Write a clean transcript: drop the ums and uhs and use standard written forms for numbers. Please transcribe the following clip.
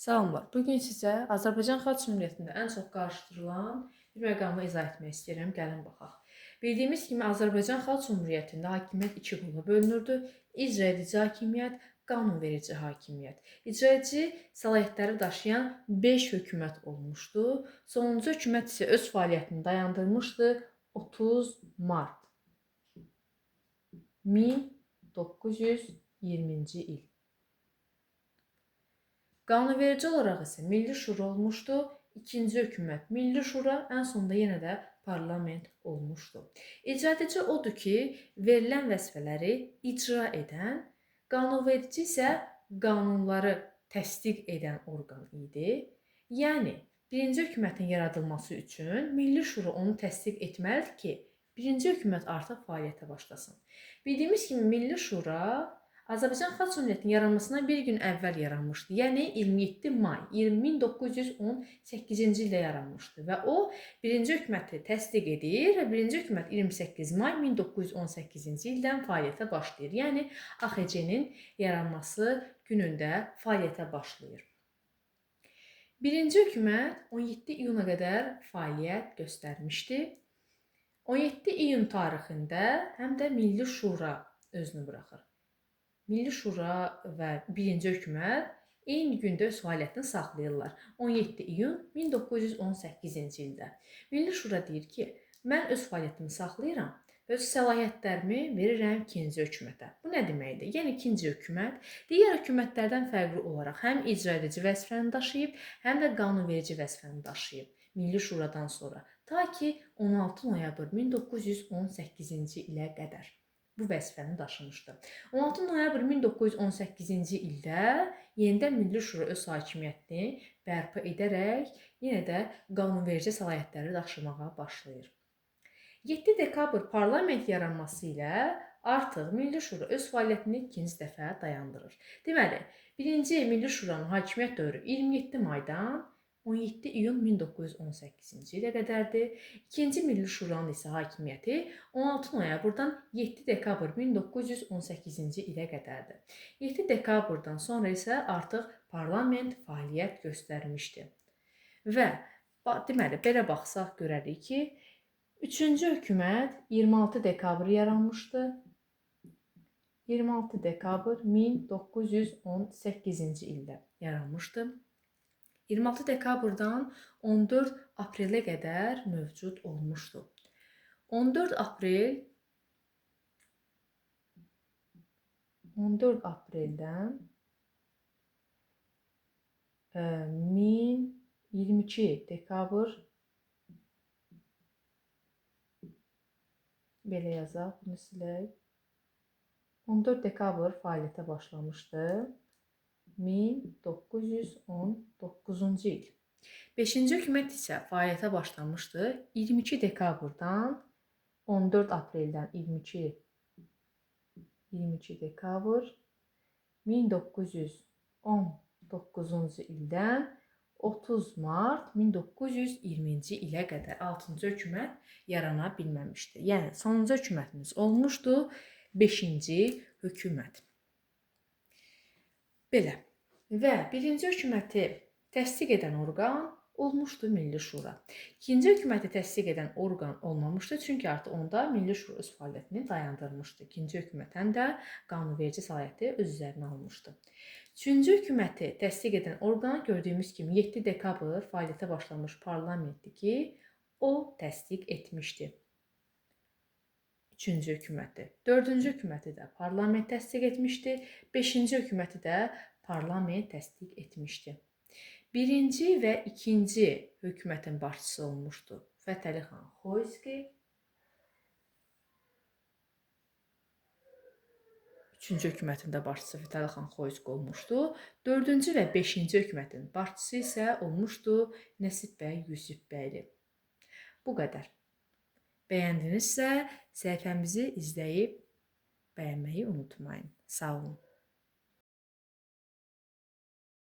Salamlar. Bugün sizə Azərbaycan Xalq Cümhuriyyətində ən çox qarışdırılan bir məqamı izah etmək istəyirəm. Gəlin baxaq. Bildiyimiz kimi Azərbaycan Xalq Cümhuriyyətində hakimiyyət iki qola bölünürdü. İcra edici hakimiyyət, qanunverici hakimiyyət. İcra edici səlahiyyətləri daşıyan 5 hökumət olmuşdu. Sonuncu hökumət isə öz fəaliyyətini dayandırmışdı 30 mart 1920-ci il. Qanunverici olaraq isə Milli Şura olmuşdu. İkinci hökumət Milli Şura, ən sonda yenə də parlament olmuşdu. İcra edici odur ki, verilən vəzifələri icra edən, qanunverici isə qanunları təsdiq edən orqan idi. Yəni, birinci hökumətin yaradılması üçün Milli Şura onu təsdiq etməlidir ki, birinci hökumət artıq fəaliyyətə başlasın. Bildiyimiz kimi Milli Şura Azərbaycan Xalq Cümhuriyyətinin yaranmasından bir gün əvvəl yaranmışdı. Yəni 27 may 1918-ci ildə yaranmışdı və o birinci hökuməti təsdiq edir və birinci hökumət 28 may 1918-ci ildən fəaliyyətə başlayır. Yəni AXC-nin yaranması günündə fəaliyyətə başlayır. Birinci hökumət 17 iyuna qədər fəaliyyət göstərmişdi. 17 iyun tarixində həm də Milli Şura özünü buraxır. Milli Şura və birinci hökumət eyni gündə öz fəaliyyətini saxlayırlar. 17 iyun 1918-ci ildə. Milli Şura deyir ki, mən öz fəaliyyətimi saxlayıram və öz səlahiyyətlərimi verirəm ikinci hökumətə. Bu nə deməkdir? Yəni ikinci hökumət digər hökumətlərdən fərqli olaraq həm icra edici vəzifəni daşıyıb, həm də qanunverici vəzifəni daşıyıb Milli Şuradan sonra ta ki 16 noyabr 1918-ci ilə qədər bu vəzifəni daşımışdı. 16 noyabr 1918-ci ildə yenidən Milli Şura öz hakimiyyətini bərpa edərək yenə də qanunverici səlahiyyətləri daşımağa başlayır. 7 dekabr parlament yaranması ilə artıq Milli Şura öz fəaliyyətini ikinci dəfə dayandırır. Deməli, birinci Milli Şuranın hakimiyyət dövrü 27 maydan 17 iyun 1918-ci ilə qədərdir. İkinci Milli Şuranın isə hakimiyyəti 16 noyabrdan 7 dekabr 1918-ci ilə qədərdir. 7 dekabrdan sonra isə artıq parlament fəaliyyət göstərmişdi. Və deməli, belə baxsaq görərik ki, üçüncü hökumət 26 dekabr yaranmışdı. 26 dekabr 1918-ci ildə yaranmışdı. 26 dekabrdan 14 aprelə qədər mövcud olmuşdu. 14 aprel 14 apreldən 22 dekabr belə yazaq, bunu silək. 14 dekabr fəaliyyətə başlamışdı. 1919-cu il. 5-ci hökumət isə fəaliyyətə başlamışdı 22 dekabrdan 14 apreldən 22 dekabr 1919-cu ildən 30 mart 1920-ci ilə qədər 6-cı hökumət yarana bilməmişdi. Yəni sonuncu hökumətimiz olmuşdu 5-ci hökumət. Belə. Və birinci hökuməti təsdiq edən orqan olmuşdu Milli Şura. İkinci hökuməti təsdiq edən orqan olmamışdı, çünki artıq onda Milli Şura öz fəaliyyətini dayandırmışdı. İkinci hökumət həm də qanunverici səlahiyyəti öz üzərinə almışdı. Üçüncü hökuməti təsdiq edən orqan gördüyümüz kimi 7 dekabr fəaliyyətə başlamış parlamentdir ki, o təsdiq etmişdi. Üçüncü hökuməti. Dördüncü hökuməti də parlament təsdiq etmişdi. Beşinci hökuməti də parlament təsdiq etmişdi. Birinci və ikinci hökumətin başçısı olmuşdu Fətəli xan Xoyski. Üçüncü hökumətin də başçısı Fətəli xan Xoyski olmuşdu. Dördüncü və beşinci hökumətin başçısı isə olmuşdu Nəsib bəy Yusifbəyli. Bu qədər. Bəyəndinizsə səhifəmizi izləyib bəyənməyi unutmayın. Sağ olun.